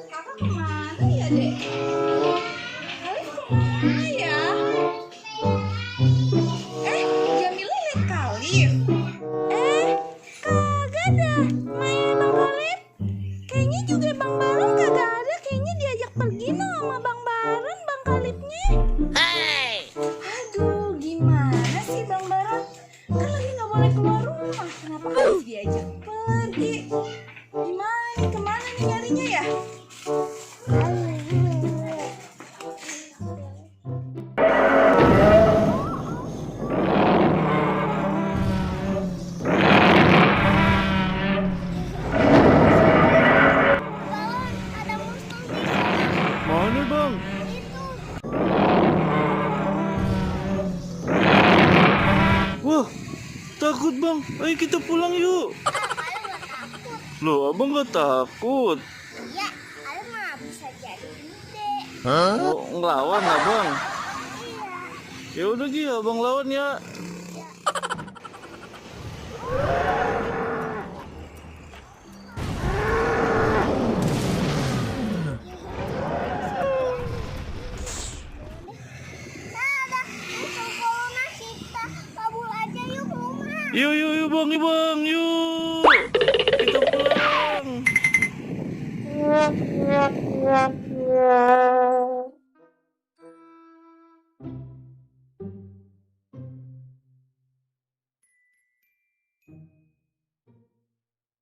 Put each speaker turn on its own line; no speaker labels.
Kakak kemana ya, Dek? Kalian kemana ya? Jamila lihat Kalif. Kagak dah. Maya Bang Kalif. Kayaknya juga Bang Baron kagak ada. Kayaknya diajak pergi no sama Bang Baron, Bang Kalifnya. Aduh, gimana sih Bang Baron? Kan lagi nggak boleh keluar rumah. Kenapa harus diajak pergi? Gimana nih, kemana nih nyarinya ya?
Mana bang? Wah, takut bang. Ayo kita pulang yuk. Loh, abang gak takut?
Iya, Alu mah bisa jadi gede.
Oh, ngelawan abang?
Iya.
Ya udah Gi, abang lawan ya.
Dadah, besok corona kita kabur aja yuk ke rumah.
Yuk bang, yuk. Kita pulang.